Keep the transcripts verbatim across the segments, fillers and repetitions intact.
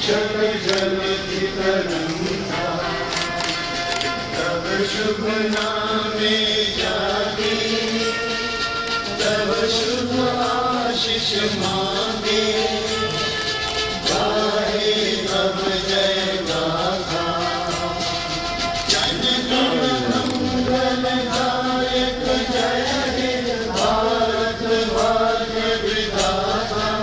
जल जल की तरंगा, तब शुभ नामे जागे, तब शुभ आशीष मांगे, गाए तब जय गाथा। जन गण मंगलदायक जय हे भारत भाग्य विधाता।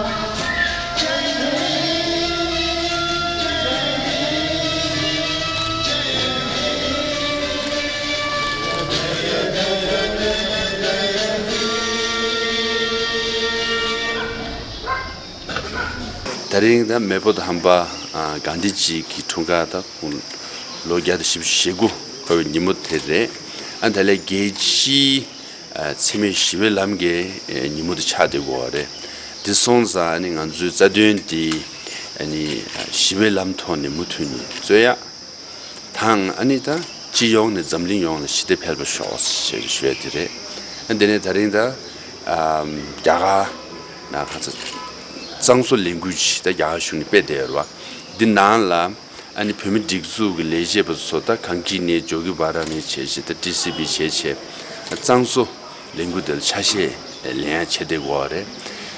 ད་རིང་ད་མེས་པོ་དམ་པ་ཨ་གྷན་དྷི་ཇི་གི་འཁྲུངས་སྐར་ད་ཁོང་ལོ་བརྒྱ་དང་བཞི་བཅུ་ཞེ་དགུ་འཁོར་བའི་ཉིན་མོ་དེ་རེད། ཨ་ད་ལས་རྒྱལ་སྤྱིའི་ཨ་འཚེ་མེད་ཞི་བའི་ལམ་གྱི་ཨ་ཉིན་མོ་དེ་ཆགས་བསྡད་ཡོད་རེད། དེ་སོང་ཙང་ཨ་ནི་ང་ཚོའི་རྩ་དོན་དེ་ཨ་ནི་ཞི་བའི་ལམ་ཐོག་ནས་མུ་མཐུད་ནས་རྩོད་ཡ་དང་། ཨ་ནི་ད་སྤྱི་ཡོངས་ནས་འཛམ་གླིང་ཡོངས་ལ་ཞི་བདེ་འཕེལ་བར་ཤོག་ཅེས་ཞུ་ཡ་དེ་རེད། ཨ་དེ་ནས་ད་རིང་ད་ཨ་རྒྱ་གར་ནང་ག་ཚོད་གཙང་བཟོ་ལས་འགུལ་ཅིག་ད་རྒྱ་གར་གཞུང་ནས་སྤེལ་བསྡད་ཡོད་རེད་བ། འདི་ནང་ལ་ཨ་ནི་བོད་མི་སྒྲིག་འཛུགས་ཀྱི་ལས་བྱེད་པ་ཚོ་ད་གངས་སྐྱིད་ནས་ཇོ་གི་བ་ར་ནས་བྱས་བྱས་ད་ཊི་སི་བི་བྱས་བྱས་གཙང་བཟོ་ལས་འགུལ་དེ་ལ་ཆ་ཤས་ལེན་ཡ་བྱས་བསྡད་ཡོད་རེད།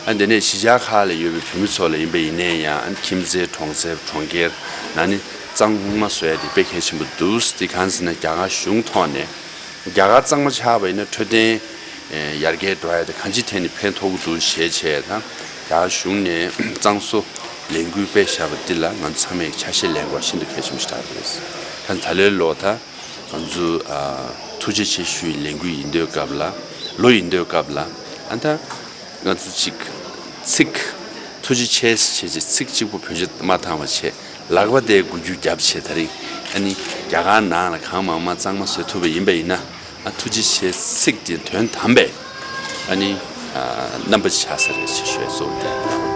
ཨ་དེ་ནས་གཞིས་ཆགས་ཁག་ལ་ཡོད་པའི་བོད་མི་ཚོ་ལ་ཡིན་པ་ཡིན་ནའི་ཡང་ཨ་ནི་ཁྱིམ་མཚེས་གྲོང་ཚོ་གྲོང་ཁྱེར་ནང་ནས་གཙང་མ་བཟོ་ཡ་དེ་དཔེ་གལ་ཆེན་པོ་འདུག་དེ་གང་ཟེར་ན་རྒྱ་གར་གཞུང་ཐོག་ནས་རྒྱ་གར་གཙང་མ་ཆགས་པ་ཡིན་ན་འཕྲོད་བསྟེན་ཡར་རྒྱས་འགྲོ་ཡ་དེ་གང་ཅིའི་ཐད་ནས་ཕན་ཐོགས་ཀྱི་འདུག་ཞེས་བྱས་དང་། རྒྱ་གར་གཞུང་ནས་གཙང་བཟོ་ལས་འགུལ་སྤེལ་བཞག་པ་འདི་ལ་ང་ཚོ་ཚང་མས་ཆ་ཤས་ལེན་དགོས་ཤིན་ཏུ་གལ་ཆེན་པོ་ཞིག་རེད། ད་ད་ལོའི་ལོ་ད་ང་ཚོ་ཨ་ཐུགས་རྗེ་ཆེ་ཞུ་ཡི་ལས་འགུལ་ཡིན་དུས་སྐབས་ལ་ལོ་ཡིན་དུས་སྐབས་ལ་ཨ་ད་ང་ཚོ་ཅིག་ཚིག་ཐུགས་རྗེ་ཆེ་ཞེས་བྱས་ཚིག་གཅིག་པོ་བེད་སྤྱོད་མ་བཏང་བ་བྱས། ལག་པ་དེ་འགུལ་སྐྱོད་བརྒྱབ་བྱས། ད་རིང་ཨ་ནི་རྒྱ་གར་ནང་ལ་གང་མང་མང་གཙང་མ་བཟོ་ཐུབ་པ་ཡིན་པ་ཡིན་ན། ཨ་ཐུགས་རྗེ་ཆེ་ཚིག་དེ་དོན་དམ་པའི་ཨ་ནི་ཨ་རྣམ་པ་ཆགས་ས་རེད་ཅེས་ཞུ་ཡ་གཙོ་བོ་དེ།